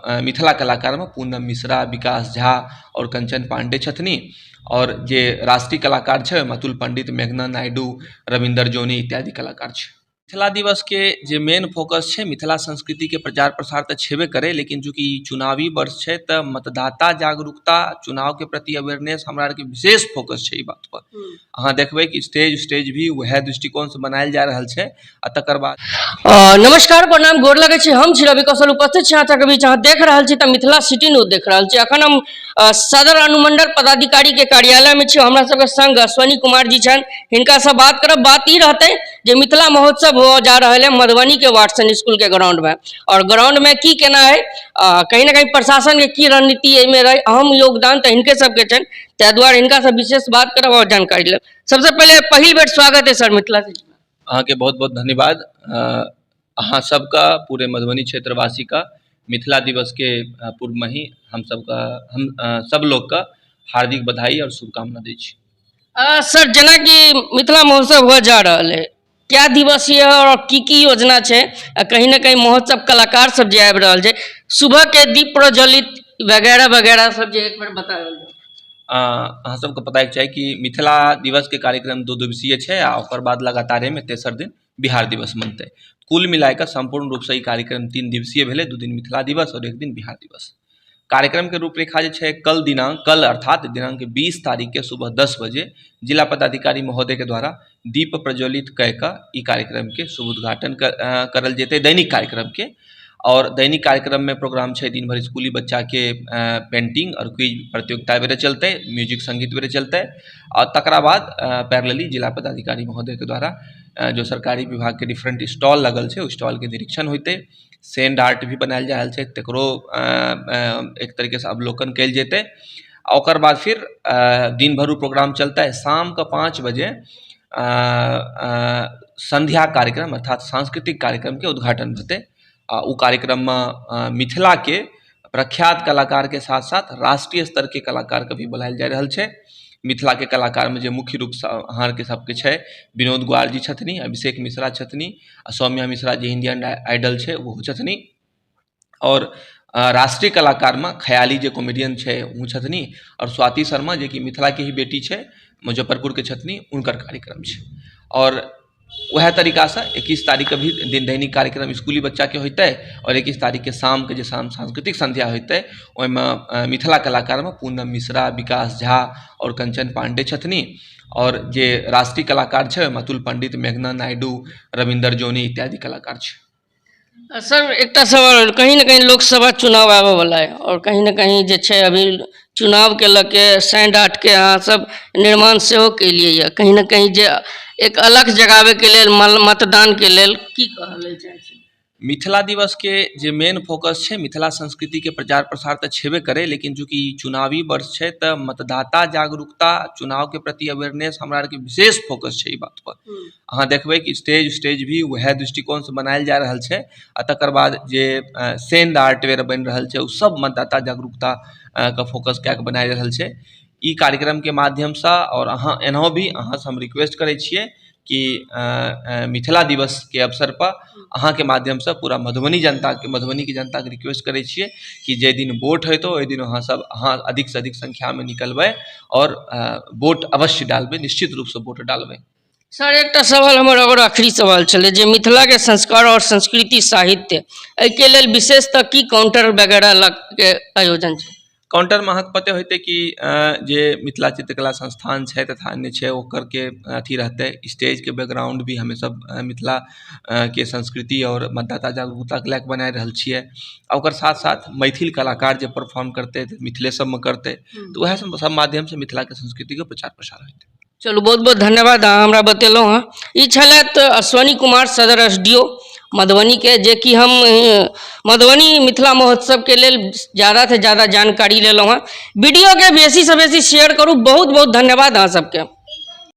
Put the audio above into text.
मिथिला कलाकारमे पूनम मिश्रा, विकास झा आओर कंचन पाण्डे छथिन। आओर जे राष्ट्रीय कलाकार छै ओहिमे अतुल पंडित, मेघना नायडू, रविन्द्र जोनी इत्यादि कलाकार छै। मिथिला दिवसके जे मेन फोकस छै, मिथिला संस्कृतिके प्रचार प्रसार तऽ छेबे करै, लेकिन चूँकि ई चुनावी वर्ष छै तऽ मतदाता जागरूकता, चुनावके प्रति अवेयरनेस हमरा आरके विशेष फोकस छै ई बातपर। अहाँ देखबै कि स्टेज स्टेज भी वएह दृष्टिकोणसँ बनायल जा रहल छै आ तकर बाद नमस्कार, प्रणाम, गोर लगै छी। हम छी रवि कौशल, उपस्थित छी अहाँ सबके बीच। अहाँ देख रहल छी तऽ मिथिला सिटी न्यूज देख रहल छी। अखन हम सदर अनुमंडल पदाधिकारी के कार्यालय में छी। हमरा सबके संग अश्वनी कुमार जी छनि, हिनका से बात करब। बात ई रहतै जे मिथिला महोत्सव हो जा रहल है मधुबनी के वाटसन स्कूल के ग्राउंड में, और ग्राउंड में की केना है, कहीं ना कहीं प्रशासन के की रणनीति एहिमे रहे, अहम योगदान तऽ हिनके सबके छनि, ताहि दुआरे हिनका से विशेष बात करब और जानकारी लेब। सबसे पहिले पहिल बेर स्वागत है सर मिथिला सिटी में। अहाँके बहुत बहुत धन्यवाद। अहाँ सबके, पूरे मधुबनी क्षेत्रवासी का मिथिला दिवस के पूर्व में ही हम सबका, हम सब लोग का हार्दिक बधाई और शुभकामना दै छी। सर, जेनाकि मिथिला महोत्सव हुआ जा रहल है, क्या दिवसीय और की की योजना छै, आ कहीं ना कहीं महोत्सव कलाकार सब जे आबि रहल छै, सुबह के दीप प्रज्वलित वगैरह वगैरह सब जे एक बेर बतायल जाउ। अहाँ सबके पता होइके चाही कि मिथिला दिवसके कार्यक्रम 2 दिवसीय छै आ ओकर बाद लगातारेमे तेसर दिन बिहार दिवस मनतै। कुल मिलाके सम्पूर्ण रूपसँ ई कार्यक्रम 3 दिवसीय भेलै, 2 दिन मिथिला दिवस और 1 दिन बिहार दिवस। कार्यक्रमके रूपरेखा जे छै, कल दिनांक, कल अर्थात दिनांक 20 तारीखके सुबह 10 बजे जिला पदाधिकारी महोदयके द्वारा दीप प्रज्वलित कए कऽ ई कार्यक्रमके शुभ उद्घाटन करल जेतै, दैनिक कार्यक्रमके। और दैनिक कार्यक्रममे प्रोग्राम छै दिन भरि स्कूली बच्चाके पेंटिंग और क्विज प्रतियोगिता बेरे चलतै, म्यूजिक संगीत बेरे चलतै, और तकरा बाद पैरेलली जिला पदाधिकारी महोदयके द्वारा जो सरकारी विभागके डिफरेंट स्टॉल लगल छै, ओ स्टॉलके निरीक्षण होइतै। सैंड आर्ट भी बनायल जा रहल छै, तकरो एक तरीकेसँ अवलोकन कयल जेतै। आ ओकर बाद फिर दिन भरि ओ प्रोग्राम चलतै। शामके 5 बजे संध्या कार्यक्रम अर्थात सांस्कृतिक कार्यक्रमके उद्घाटन हेतै। आ ओ कार्यक्रममे मिथिलाके प्रख्यात कलाकारके साथ साथ राष्ट्रीय स्तरके कलाकारके भी बुलायल जा रहल छै। मिथिलाके कलाकारमे जे मुख्य रूपसँ अहाँके सबके छै, विनोद ग्वार जी छथिन, अभिषेक मिश्रा छथिन, आ सौम्या मिश्रा जे इंडियन आइडल छै ओहो छथिन। और राष्ट्रीय कलाकारमे ख्याली जे कॉमेडियन छै ओ छथिन, और स्वाति शर्मा जे कि मिथिलाके ही बेटी छै, मुजफ्फरपुरके छथिन, हुनकर कार्यक्रम छै। और वएह तरीकासँ 21 तारीखके भी दिन दैनिक कार्यक्रम स्कूली बच्चाके होइतै, और 21 तारीखके शामके जे शाम सांस्कृतिक संध्या होइतै, ओहिमे मिथिला कलाकारमे पूनम मिश्रा, विकास झा और कंचन पाण्डे छथिन। और जे राष्ट्रीय कलाकार छै ओहिमे अतुल पंडित, मेघना नायडू, रविन्द्र जोनी इत्यादि कलाकार छै। सर, एकटा सवाल, कहीं ना कहीं लोकसभा चुनाव आबऽ वाला है और कहीं ना कहीं जे छै अभी चुनावके लऽ के सैंड आर्ट के अहाँ सब निर्माण सेहो केलियै यऽ, कहीं ना कहीं जे एक अलग जगाबैके लेल मतदानके लेल की कहल चाहै छी? मिथिला दिवसके जे मेन फोकस छै, मिथिला संस्कृतिके प्रचार प्रसार तऽ छेबे करै, लेकिन चूँकि ई चुनावी वर्ष छै तऽ मतदाता जागरूकता, चुनावके प्रति अवेयरनेस हमरा आरके विशेष फोकस छै ई बातपर। अहाँ देखबै कि स्टेज स्टेज भी वएह दृष्टिकोणसँ बनायल जा रहल छै, आ तकर बाद जे सैंड आर्ट वगैरह बनि रहल छै ओ सब मतदाता जागरूकता के फोकस कए कऽ बनायल रहल छै। ई कार्यक्रमके माध्यमसँ आओर अहाँ एनाहो भी अहाँसँ हम रिक्वेस्ट करै छियै कि मिथिला दिवसके अवसर पर अहाँके माध्यमसँ पूरा मधुबनी जनताके, मधुबनीके जनताके रिक्वेस्ट करै छियै कि जाहि दिन वोट हेतौ ओहि दिन अहाँ सब अहाँ अधिकसँ अधिक संख्यामे निकलबै और वोट अवश्य डालबै, निश्चित रूपसँ वोट डालबै। सर, एकटा सवाल हमर आओर आखिरी सवाल छलै जे मिथिलाके संस्कार और संस्कृति साहित्य एहिके लेल विशेषतः की काउंटर वगैरह लग के आयोजन छै? काउंटरमे अहाँके पते होतै कि जे मिथिला चित्रकला संस्थान छै तथा अन्य छै ओकर के अथी रहतै। स्टेजके बैकग्राउंड भी हमे सब मिथिला के संस्कृति और मतदाता जागरूकताके लए कऽ बनाए रहल छियै। आ ओकर साथ साथ मैथिल कलाकार जे परफॉर्म करतै तऽ मिथिले सबमे करतै, तऽ वएह सब माध्यमसँ मिथिलाके संस्कृतिके प्रचार प्रसार हेतै। चलू, बहुत बहुत धन्यवाद, अहाँ हमरा बतेलहुँ हँ। ई छलथि अश्वनी कुमार, सदर एस डी ओ मधुबनीके, जेकि हम मधुबनी मिथिला महोत्सवके लेल ज़्यादासँ ज़्यादा जानकारी लेलहुँ हँ। वीडियोके बेसीसँ बेसी शेयर करू। बहुत बहुत धन्यवाद अहाँ सबके।